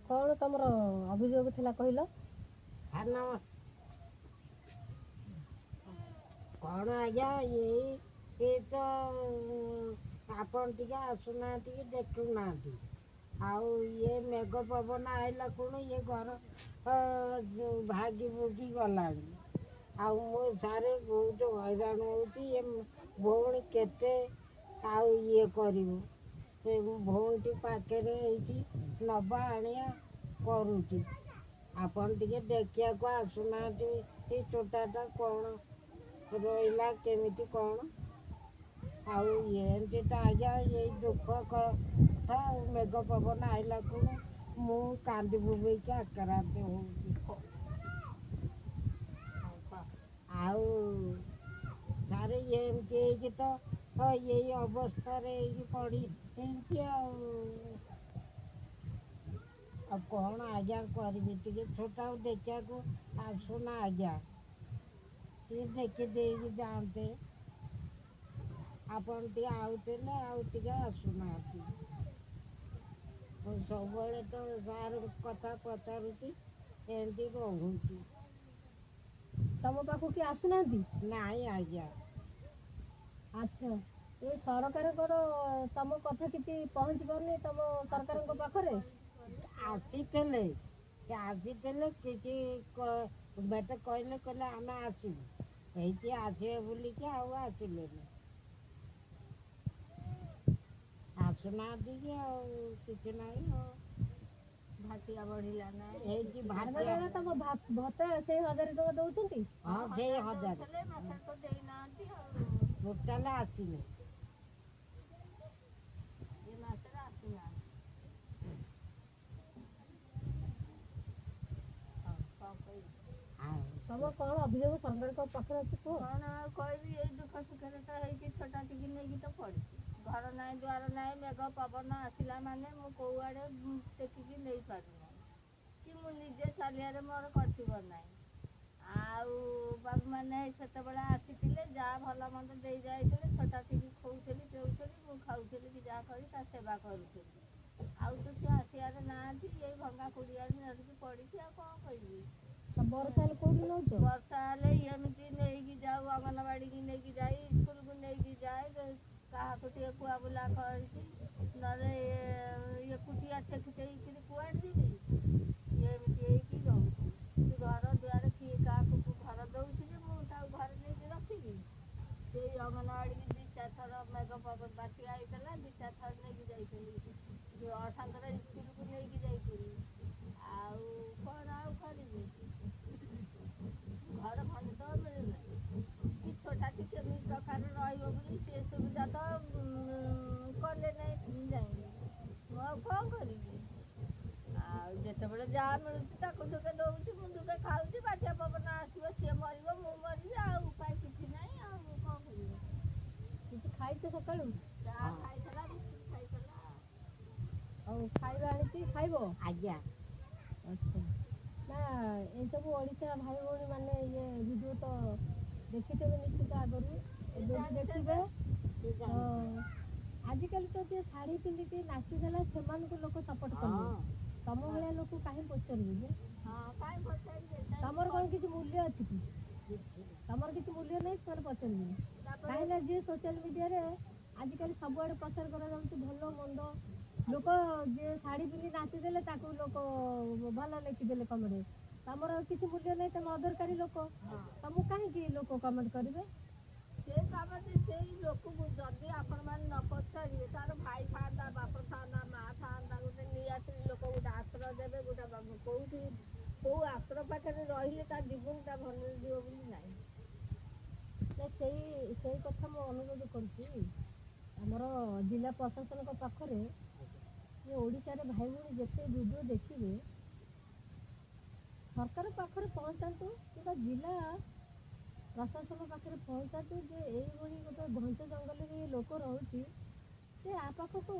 କ'ଣ ତମର ଅଭିଯୋଗ ଥିଲା କହିଲ? ସାର୍ ନମସ୍କାର। କ'ଣ ଆଜ୍ଞା, ଏଇ ଏ ତ ଆପଣ ଟିକେ ଆସୁନାହାନ୍ତି କି ଦେଖୁନାହାନ୍ତି। ଆଉ ଇଏ ମେଘ ପବନ ଆଇଲା କ'ଣ ଇଏ ଘର ଭାଙ୍ଗି ଭୁଙ୍ଗି ଗଲାଣି। ଆଉ ମୁଁ ସାରେ ବହୁତ ହଇରାଣ ହେଉଛି। ଇଏ ଭଉଣୀ କେତେ ଆଉ ଇଏ କରିବୁ, ସେ ଭଉଣୀଟି ପାଖରେ ଏଇଠି ନେବା ଆଣିବା କରୁଛି। ଆପଣ ଟିକେ ଦେଖିବାକୁ ଆସୁନାହାନ୍ତି, ଏଇ ଚୋଟାଟା କ'ଣ ରହିଲା କେମିତି କ'ଣ। ଆଉ ଏମିତି ତ ଆଜ୍ଞା ଏଇ ଦୁଃଖ କଥା। ଆଉ ମେଘ ପବନ ଆଇଲା କ'ଣ ମୁଁ କାନ୍ଦି ବୋବେଇକି ଆକ୍ରାନ୍ତ ହେଉଛି। ଆଉ ସାର୍ ଏମିତି ହେଇକି ତ ଏଇ ଅବସ୍ଥାରେ ହେଇକି ପଡ଼ି ହେଇଛି। ଆଉ ଆଉ କ'ଣ ଆଜ୍ଞା କରିବି? ଟିକେ ଛୋଟ ଦେଖିବାକୁ ଆସୁନା ଆଜ୍ଞା, ଟିକେ ଦେଖି ଦେଇକି ଯାଆନ୍ତେ। ଆପଣ ଟିକେ ଆଉଥିଲେ, ଆଉ ଟିକେ ଆସୁନାହାନ୍ତି। ମୁଁ ସବୁବେଳେ ତ ସାର୍ କଥା ପଚାରୁଛି, ଏମିତି ରହୁଛି। ତମ ପାଖକୁ କିଏ ଆସୁନାହାନ୍ତି? ନାଇଁ ଆଜ୍ଞା। ଆଚ୍ଛା, ଏ ସରକାରଙ୍କର ତମ କଥା କିଛି ପହଞ୍ଚି ପାରୁନି ତମ ସରକାରଙ୍କ ପାଖରେ? ଆସିଥିଲେ, ସେ ଆସିଥିଲେ, କିଛି ମୋତେ କହିଲେ, କହିଲେ ଆମେ ଆସିବୁ, ହେଇଛି ଆସିବେ ବୋଲିକି ଆଉ ଆସିଲେନି, ଆସୁନାହାନ୍ତି କି ଆଉ କିଛି ନାହିଁ। ଆଉ ଭାତିଆ ବଢିଲା ନାହିଁ ହେଇଛି ନା ଭାତିଆ। ନା, ତମ ଭତ୍ତା ସେଇ 1000 ଟଙ୍କା ଦଉଛନ୍ତି? ହଁ, ସେଇ 1000 ଦଉଥିଲେ, ମାସରେ ତ ଦେଇନାହାନ୍ତି। ଆଉ ଟୋଟାଲ ଆସିନି। ଏ ମାସରେ ଆସୁନାହାନ୍ତି। କଣ କହିବି? ଆଉ ତମ କ'ଣ ଅଭିଯୋଗ ସରକାରଙ୍କ ପାଖରେ ଅଛି କୁହ। କଣ ଆଉ କହିବି? ଏଇ ଦୁଃଖ ସୁଖରେ ତ ହେଇଛି, ଛୋଟା ଟିକି ନେଇକି ତ ପଡ଼ିଛି। ଘର ନାହିଁ, ଦ୍ୱାର ନାହିଁ। ମେଘ ପବନ ଆସିଲା ମାନେ ମୁଁ କୋଉଆଡ଼େ ଟେକିକି ନେଇପାରୁନାହିଁ କି ମୁଁ ନିଜେ ଚାଲିବାରେ ମୋର କର୍ତ୍ତବ୍ୟ ନାହିଁ। ଆଉ ବାବୁମାନେ ସେତେବେଳେ ଆସିଥିଲେ, ଯାହା ଭଲ ମନ୍ଦ ଦେଇ ଯାଇଥିଲେ। ଛୋଟା ଟିକି ଖୋଉଥିଲି, ପିଉଥିଲି, ମୁଁ ଖାଉଥିଲି କି ଯାହା କରି ତା ସେବା କରୁଥିଲି। ଆଉ ତ ସେ ଆସିବାରେ ନାହାନ୍ତି। ଏଇ ଭଙ୍ଗା କୁଡ଼ିଆରେ ଧରିକି ପଡ଼ିଛି, ଆଉ କ'ଣ କହିବି? ତ ବର୍ଷା ହେଲେ କୋଉଠି ନଉଛ? ବର୍ଷା ହେଲେ ଏମିତି ନେଇକି ଯାଉ, ଅଙ୍ଗନବାଡ଼ିକି ନେଇକି ଯାଇ, ସ୍କୁଲକୁ ନେଇକି ଯାଏ, କାହାକୁ ଟିକେ କୁଆବୁଲା କରିକି, ନହେଲେ ଏକୁଟିଆ ଟେକି ଟେକିକିରି କୁଆଡ଼େ ଯିବି? ଏମିତି ହେଇକି ରହୁଛି। କି ଘର ଦ୍ୱାର କିଏ କାହାକୁ ଘର ଦଉଛି ଯେ ମୁଁ ତାକୁ ଘରେ ନେଇକି ରଖିବି? ସେଇ ଅଙ୍ଗନବାଡ଼ିକି 2 4 ଥର ମେଘ ପବନ ବାତ୍ୟା ହେଇଥିଲା, 2 4 ଥର ନେଇକି ଯାଇଥିଲି। ଅଠାନ୍ତର ସ୍କୁଲକୁ ନେଇକି ଯାଇଥିଲି। ଆଉ କ'ଣ ଆଉ କରିବି? ଘର ଖଣ୍ଡେ ତ ମିଳୁନାହିଁ କି ଛୋଟାଟି କେମିତି ପ୍ରକାର ରହିବ ବୋଲି ସେ ସୁବିଧା ତ କଲେ ନାହିଁ ଯାଇକି। ମୁଁ ଆଉ କ'ଣ କରିବି? ଆଉ ଯେତେବେଳେ ଯାହା ମିଳୁଛି ତାକୁ ଢୁକେ ଦଉଛି, ମୁଁ ଢୁକେ ଖାଉଛି। ବାତ୍ୟା ପବନ ଆସିବ, ସିଏ ମରିବ, ମୁଁ ମରିବି, ଆଉ ଉପାୟ କିଛି ନାହିଁ। ଆଉ ମୁଁ କ'ଣ କରିବି? କିଛି ଖାଇଛ ସକାଳୁ? ଚା ଖାଇଥିଲା, ବିସ୍କୁଟ ଖାଇଥିଲା। ଆଉ ଖାଇବା ଆଣିଛି, ଖାଇବ? ଆଜ୍ଞା। ଆଚ୍ଛା, ନା ଏସବୁ ଓଡ଼ିଶା ଭାଇ ଭଉଣୀ ମାନେ ଇଏ ଭିଡ଼ିଓ ତ ଦେଖିଥିବେ ନିଶ୍ଚିତ ଆଗରୁ, ଏବେ ବି ଦେଖିବେ। ସେ ତ ଆଜିକାଲି ତ ଯିଏ ଶାଢ଼ୀ ପିନ୍ଧିକି ନାଚିଦେଲା ସେମାନଙ୍କୁ ଲୋକ ସପୋର୍ଟ କଲେ, ତମ ଭଳିଆ ଲୋକ କାହିଁ ପଚାରିବେ ଯେ? ହଁ, କାହିଁ ପଚାରିବେ? ତମର କ'ଣ କିଛି ମୂଲ୍ୟ ଅଛି କି? ତମର କିଛି ମୂଲ୍ୟ ନାହିଁ, ସେମାନେ ପଚାରିବେନି। ତାପରେ କାହିଁକିନା ଯିଏ ସୋସିଆଲ ମିଡ଼ିଆରେ ଆଜିକାଲି ସବୁଆଡ଼େ ପ୍ରଚାର କରାଯାଉଛି ଭଲ ମନ୍ଦ, ଲୋକ ଯିଏ ଶାଢ଼ୀ ପିନ୍ଧି ନାଚିଦେଲେ ତାକୁ ଲୋକ ଭଲ ଲେଖିଦେଲେ କମେଣ୍ଟ। ତମର କିଛି ମୂଲ୍ୟ ନାହିଁ, ତମେ ଅଦରକାରୀ ଲୋକ, ତମକୁ କାହିଁକି ଲୋକ କମେଣ୍ଟ କରିବେ? ସେ ଭାବନ୍ତି ସେଇ ଲୋକକୁ ଯଦି ଆପଣମାନେ ନ ପଚାରିବେ, ତାର ଭାଇ ଥାନ୍ତା, ବାପ ଥାନ୍ତା, ମା ଥାନ୍ତା, ଗୋଟେ ନିଆଶ୍ରୀ ଲୋକ ଗୋଟେ ଆଶ୍ରୟ ଦେବେ, ଗୋଟେ କୋଉଠି କୋଉ ଆଶ୍ରୟ ପାଖରେ ରହିଲେ ତା ଜୀବନଟା ଭଲରେ ଯିବ ବୋଲି ନାହିଁ। ନା, ସେଇ କଥା ମୁଁ ଅନୁରୋଧ କରୁଛି ଆମର ଜିଲ୍ଲା ପ୍ରଶାସନଙ୍କ ପାଖରେ ଯେ ଓଡ଼ିଶାରେ ଭାଇ ଭଉଣୀ ଯେତେ ଭିଡ଼ିଓ ଦେଖିବେ ସରକାର ପାଖରେ ପହଞ୍ଚାନ୍ତୁ କିମ୍ବା ଜିଲ୍ଲା ପ୍ରଶାସନ ପାଖରେ ପହଞ୍ଚାନ୍ତୁ ଯେ ଏଇଭଳି ଗୋଟେ ଘଞ୍ଚ ଜଙ୍ଗଲରେ ଲୋକ ରହୁଛି, ଯେ ଆ ପାଖକୁ